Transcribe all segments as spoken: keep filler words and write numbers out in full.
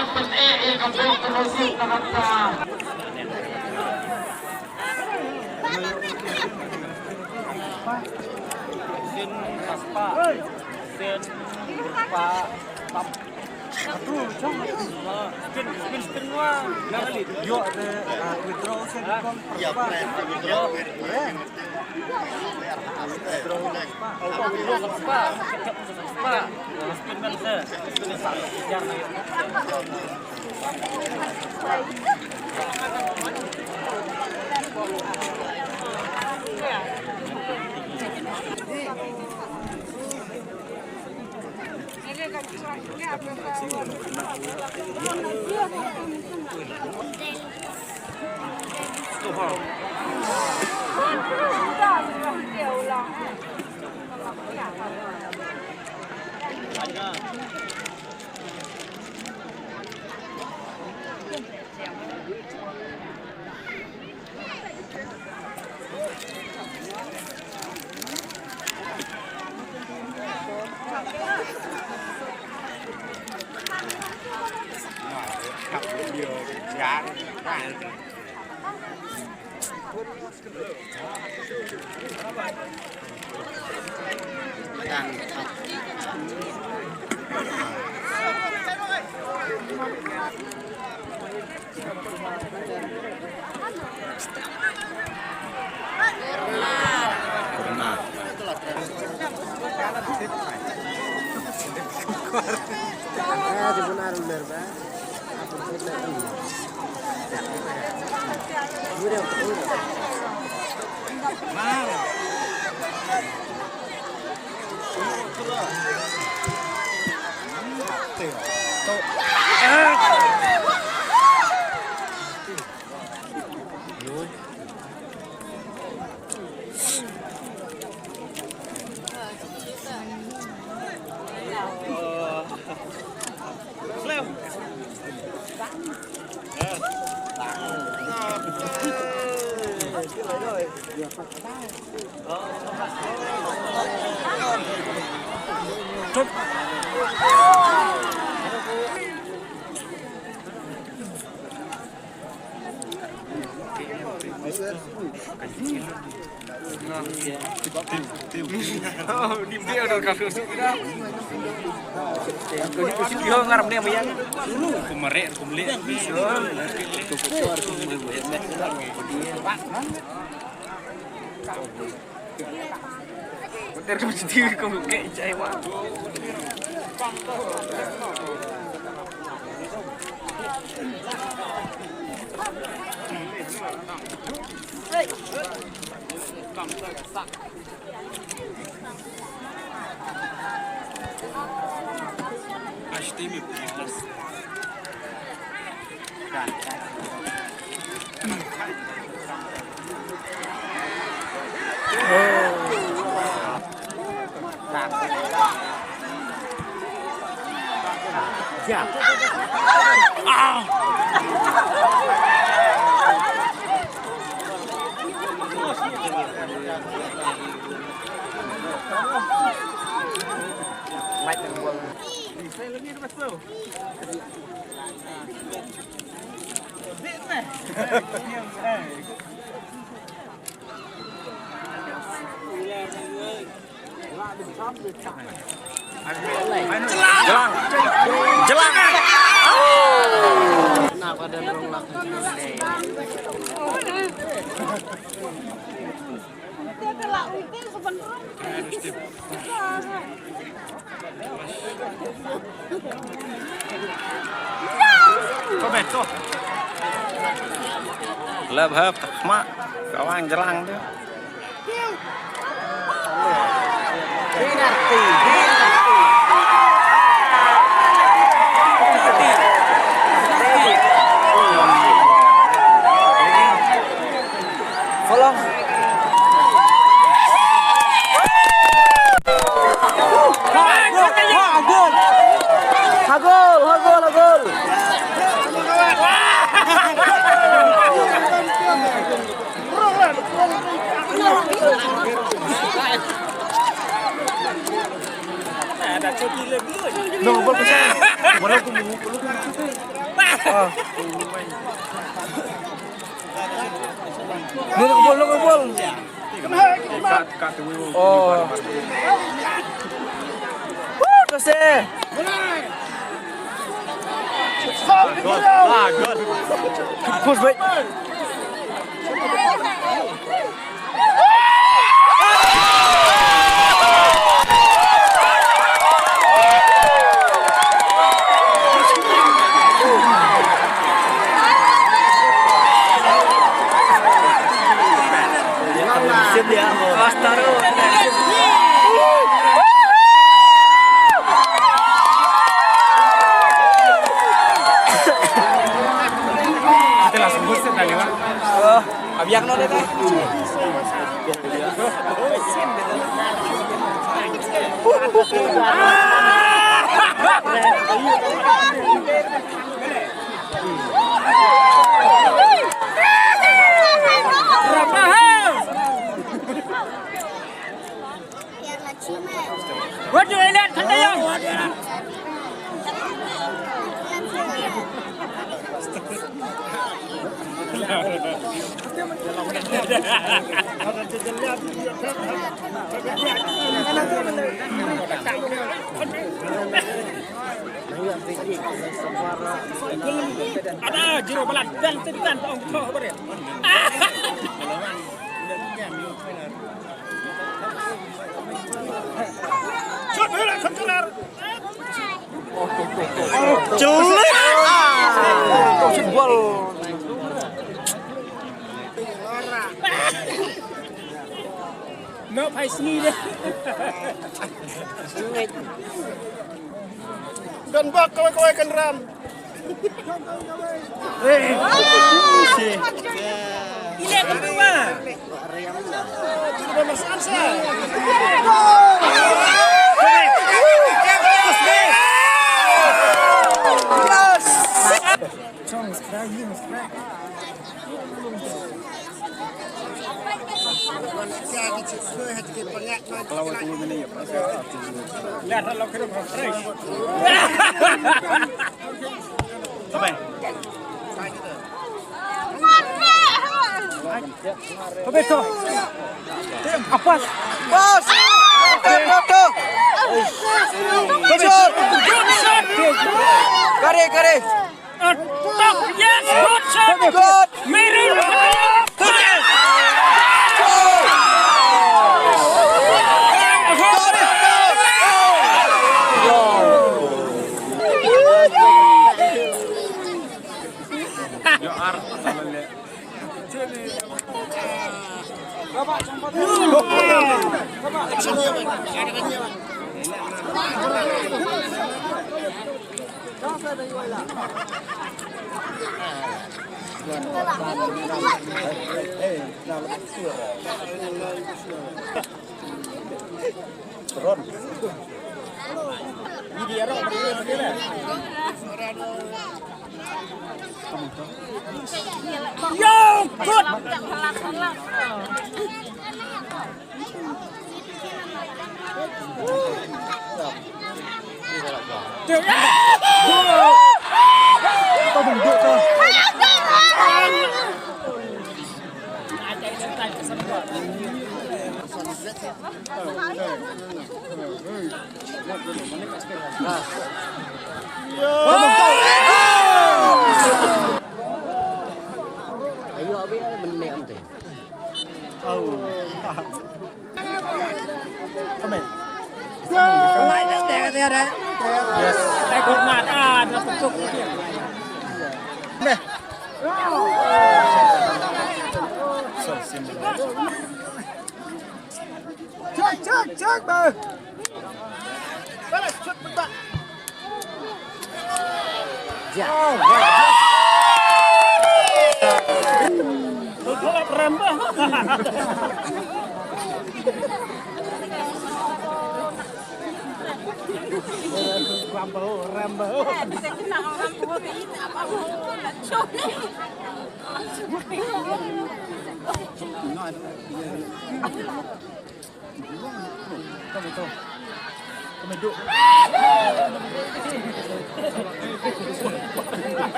Pyneh ïa ka bok ka rosuk na ka bynta. Sin ka spah. Sin ka spah. Tam. Spin, spin, spin wah. Ïoh te, ah, withdraw sin kong. Ïa, press, withdraw. Withdraw. Spah. Spah. Spah. Spah. Spah. Jelang. Jelang. Lep hep, tak semak. Kawang jelang tu. Follow. Ha gol, ha gol, ha gol. No, gol pecah. Mana aku mau, aku mau. Ah. Ni nak bol, nak bol. Oh. Woo, terus eh. Good. Ah, good. Push, wait. Kita langsung gosip kali, Bang. Abiak no deh. Waduh, elit, santai, ya. Ada jiro balat dan tekan tong tong beri. Chut, hura, chut, hura. Chut. Ah. Chut, gol. No, phai sngi deh. Don bok kawei kawei kan ram. Ile kan tu ma. Apas. Pas. Tuh, tuh, tuh. Good shot. Kare, kare. Yes, good shot. Good. Mirror. Yo, good. Check, check, check, bro.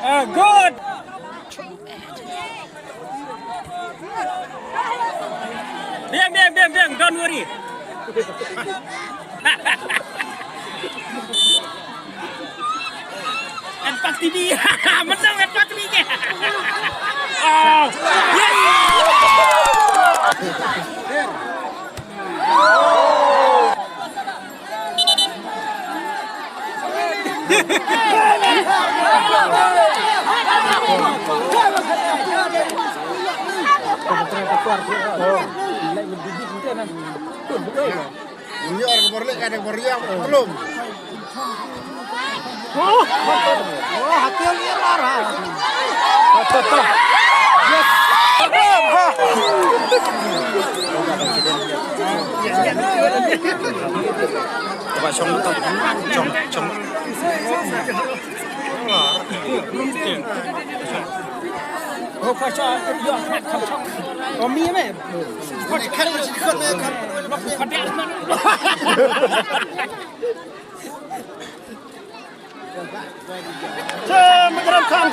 Ah, good. Diam, diam, diam, diam. Don't worry. Empat T V. Menang empat T V ke? Oh. Yes. Junior ka bor leh ka dang bor ïam, belum. Oh, oh, hatil ïa lara. Yes. Ba shong to. Shong, shong. Oh, ka sha, ya, ka sha. Oh, mi me. Che, Magram Khan.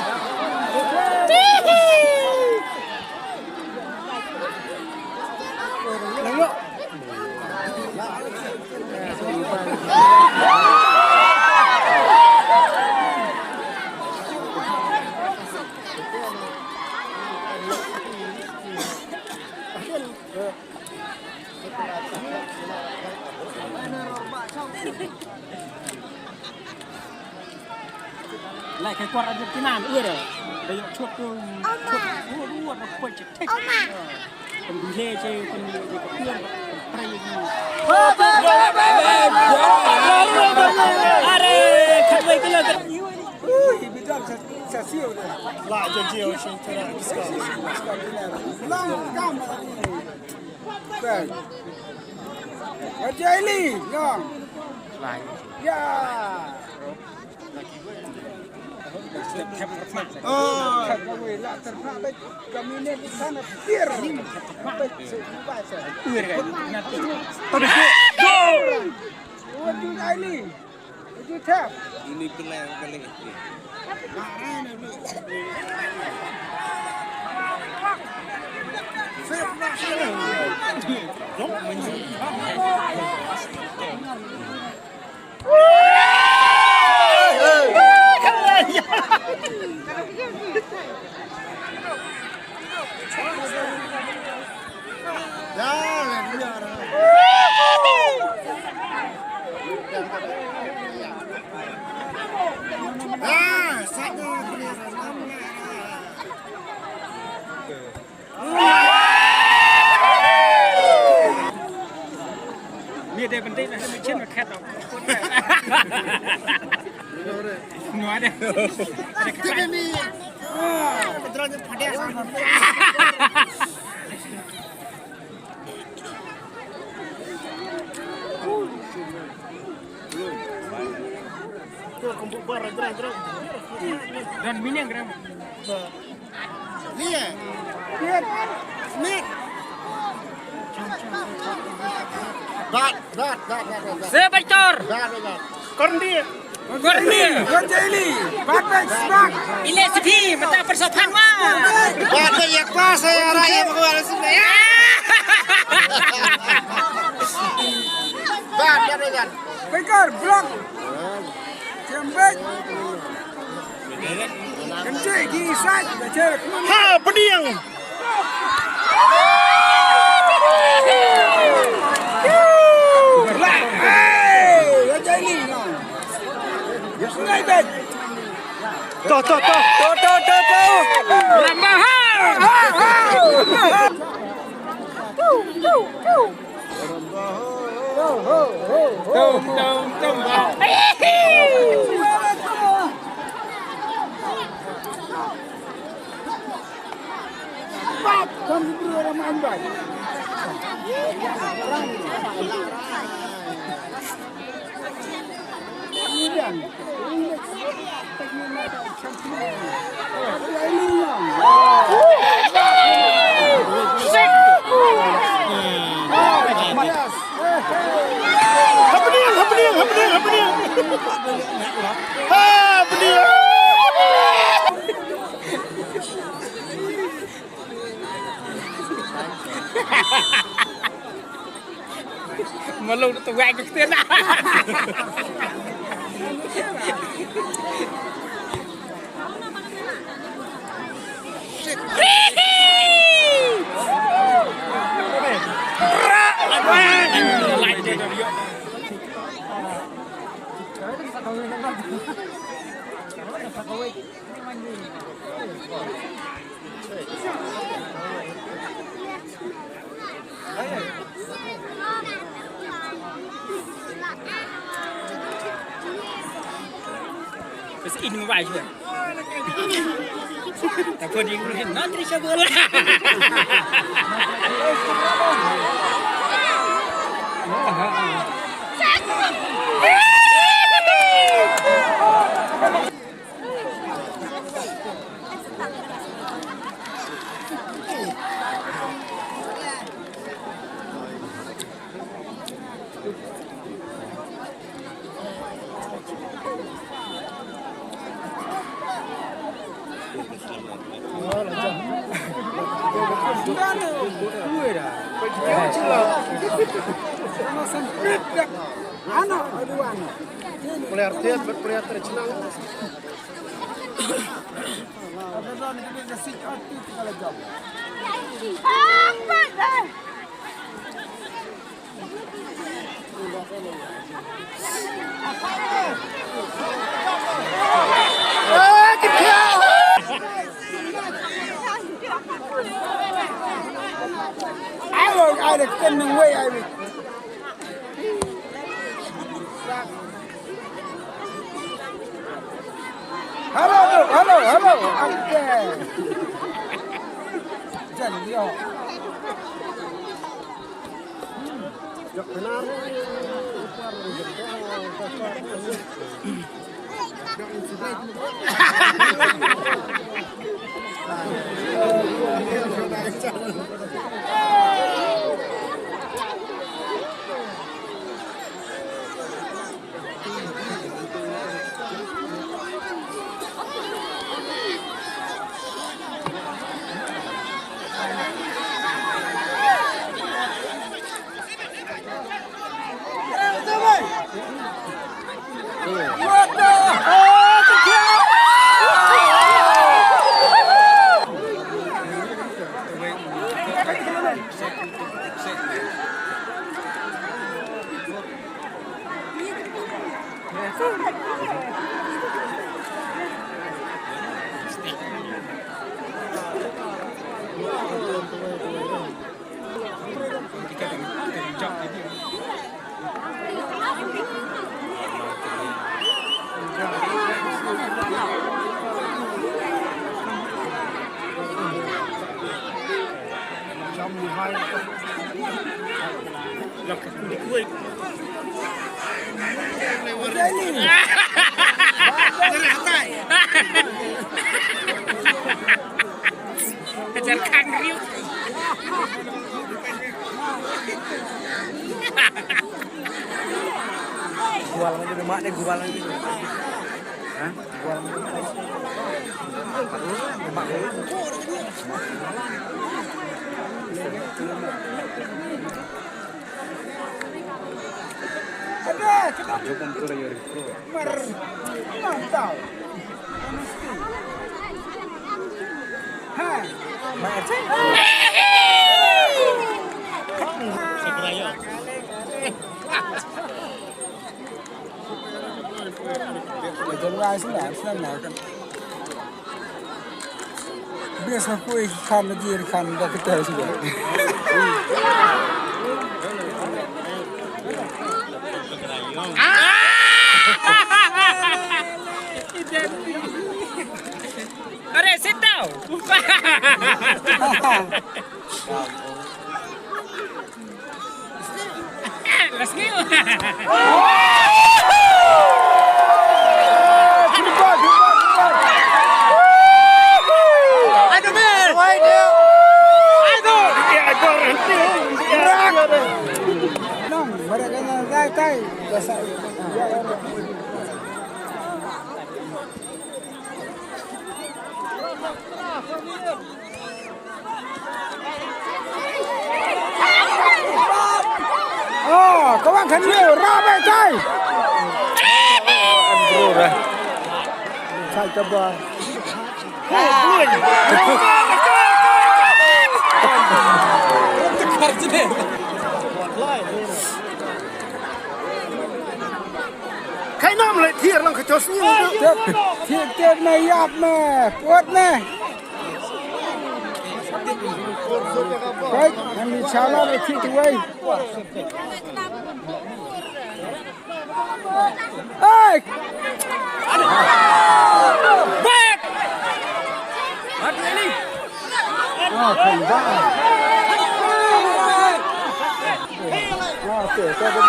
Lai kai kwar Argentina, ur. Da ïoh chut tu, chut, ur, ur, ur, ur, ur. Pynbile che, pynbile che, pynbile che, pynbile che. Are, khatwei kilo. Ui, bidang sa, sa siu de. La je je o shin tera. Long kam. Bang. Wajah ini, long. Ya. Ni dei ban dei na chin ma khat. Nua dei. Dan minyak gram. Nia. Nia. Smith. Bat, bat, bat, bat, bat, bat. Sebentar. Bat, bat, bat. Korndi. Korndi. Rajeli. Bat, bat, bat. Ile sepi, mata persoalan wa. Bat, bat, ya kelas, ya, raya, ya, kelas. Bat, bat, bat, bat. Bekar, blok. Jambet. Kentik, gisat, baca, kemana? Ha, pediang. Hei, raja ini, no. Sungai Bet. Toh, toh, toh. Toh, toh, toh, toh. Ramah. Ha, ha. Tum, tum, tum. Tum, tum, tum, bah. Happening, happening, happening, happening. Happening. Malu tu wek tu na. Bas ini mobile juga. Tapi di rumah nanti siapa lah. Player tiap, player terchenang. I will, I will, I will. Hello, hello, hello. Okay. Jan, yo. Kejar kangriu. Gua lagi di rumah deh, gua lagi. Hah? Biasa kui kan lagi kan dah kita sudah. Are, sit down. Aduh, man. Aduh. Nang, mereka nang tai tai. Oh, ka wan kane, rah beit kai. Kai ka ba. Kai nam le thier lang ka chos ni. Thier, thier me, yap me, pot me. Right, and we shall not retreat away. Hey! Back! Oh, come down. Oh, okay, so the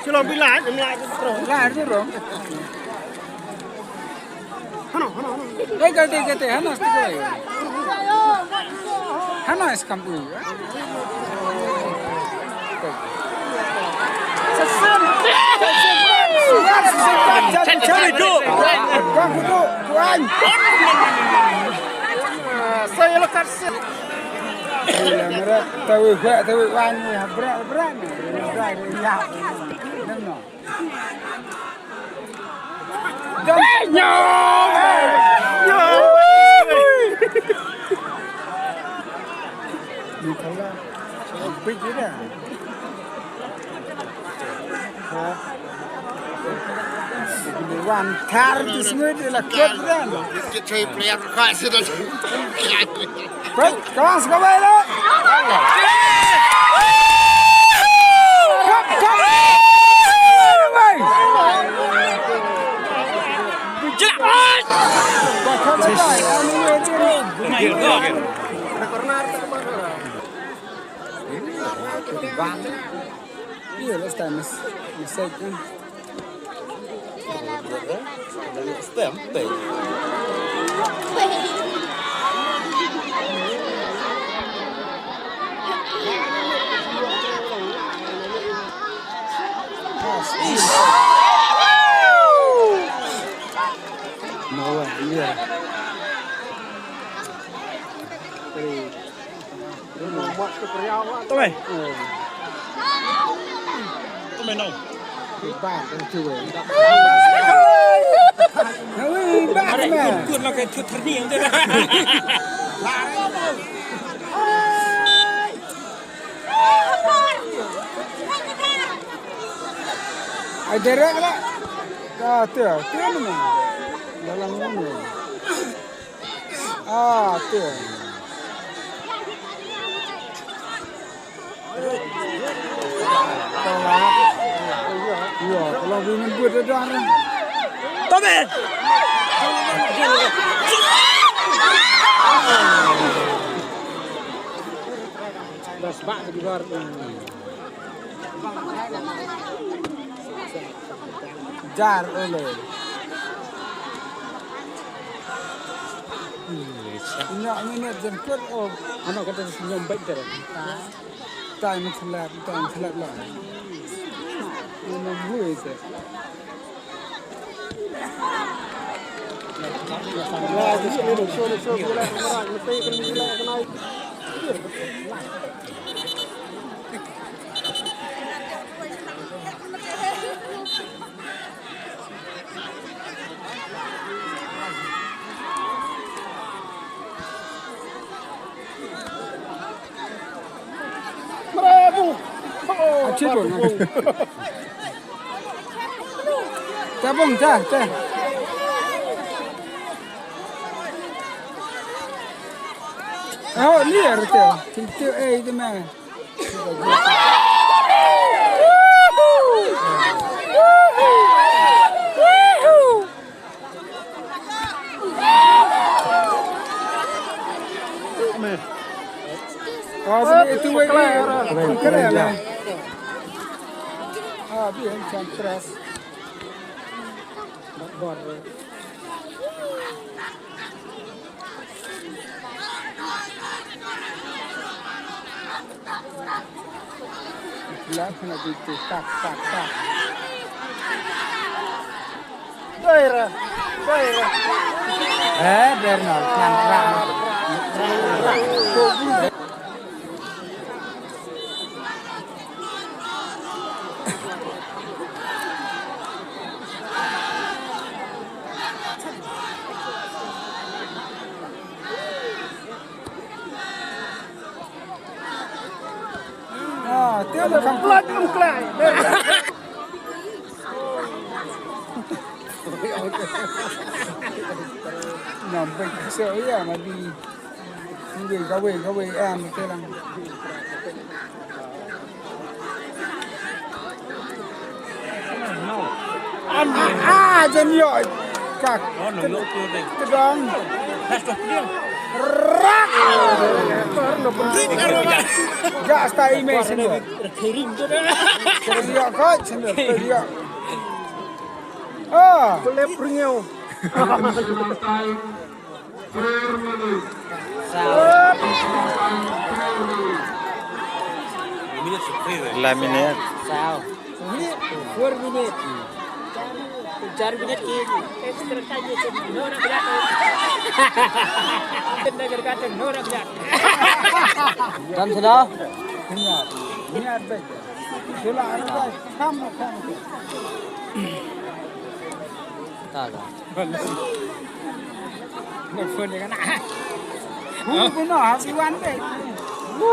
Chulong bilai, bilai. Bilai tu rong. Hano, hano, hano. Dei kate, kate, hano stik koi. Hano iskam u. Sesem. Sesem. Sesem. Saya lekat se. Tawi gua, tawi wan, bra, bra. Bra, ya. Nang no. Wan thar tu semua dia lah kuat beran. Kita player kau sudah. Baik, kelas kembali. Kap, kap. Baik. Jelak. Iya, last time miss, miss kan. No way, yeah. Tụi mày. Tụi mày nổ. Ba, tụi mày. Ui, ba, tụi mày. Cuột là cái chuột thật nhiều thế. Ai direct lah. Ka, tu, tu ni. Dalam ni. Ah, tu. Ya, kalau bunyi buat dah. Tabe. Das bak di luar. Jar ole. Ina, ina jemput, oh. Ano kata senyum baik dah. Time telat, time telat lah. Ina gue itu. Chibon. Tabong ta ta. Oh, ni ar ta. Tin tu eh de ma. Ah, sini itu wei ni. Keren lah. Ah, biar macam keras. Lah, kena bitu. Tak, tak, tak. Daerah, daerah. Eh, Bernal, nang rang. Ah, tiada kam plat kam klai. Nampak saya ya madi. Ngi gawe gawe am telang. Am ah jen yo. Kak. Kedong. Rak. Ga sta ime sini. Kerja kau sini kerja. Ah. Boleh pringeu. Laminate. Saw. Minit, four minute. Char minute ki extra time ye chum no rak biat. Kena gergaten no rak biat. Dan sudah. Minit, minit baik. Sila ada kam kam. Taga. Nang phone dia kena. Hu, bunuh, happy one day. Hu.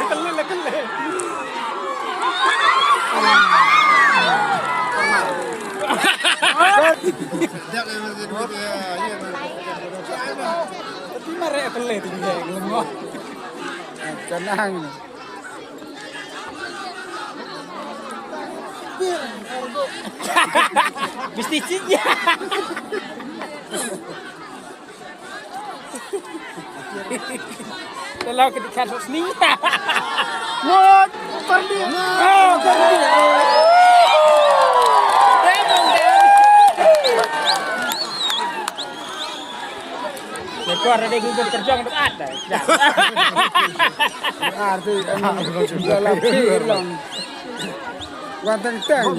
Kele lah, kele. Tapi marah kele tu dia, ngelengok. Tenang. Mesti sia. Kalau kita kasut seni. Wah, tadi. Oh, tadi. Lekor ada gugur terjang dekat dah. Arti, em, dalam film. Wan teng teng.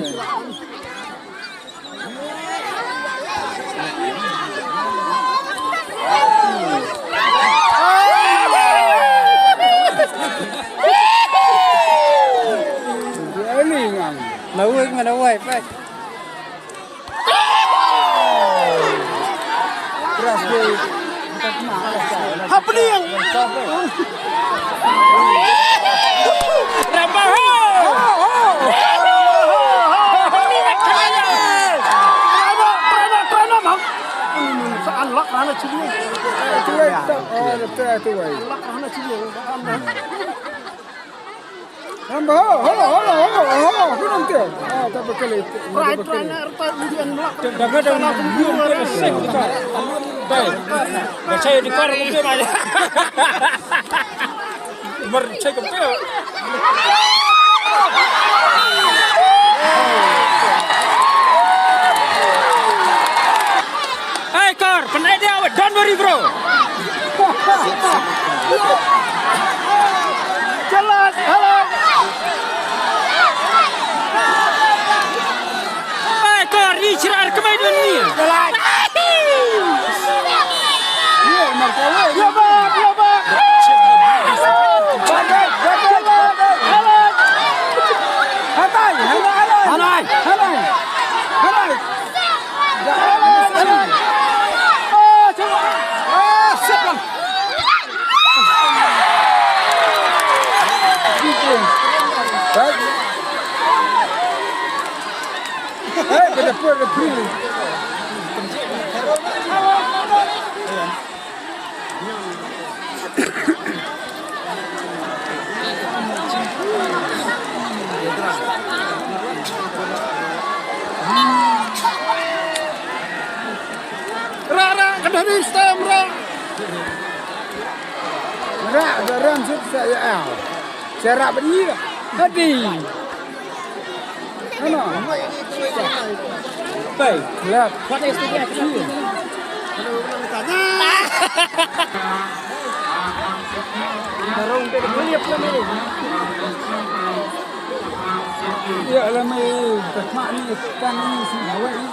Ini ngang. Lawik mana wai, Pak? Happening. Ramba ho. Saan lak rana chili. Lak rana chili. Hamba ho ho ho ho ho ho. Kunam tio. Ah, tak bekali. Try try na rta ujian melak. Dah dah dah. Dah dah. Dah saya di kor mungkin aja. Mer saya kempel. Hey, Kor, pynai dia, don't worry, bro. Jalan, halo. Hey, Kor, ni cerah kemai dua ni. Jalan. Iya, Bang, iya, Bang. Jalan, jalan, jalan. Hanai, hanai, hanai. Hanai. Hanai. Hanai. Hanai. Oh, coba. Ah, siap, Bang. Ra, ra, ka dori stem, ra. Ra, ra, ram sut sa ya. Cherak beri. Hadi. Ano? Pai. Lap. What is the action? Darung ke liap lama ni. Ya lama ni. Tak mak ni, tak ni, si awak ni.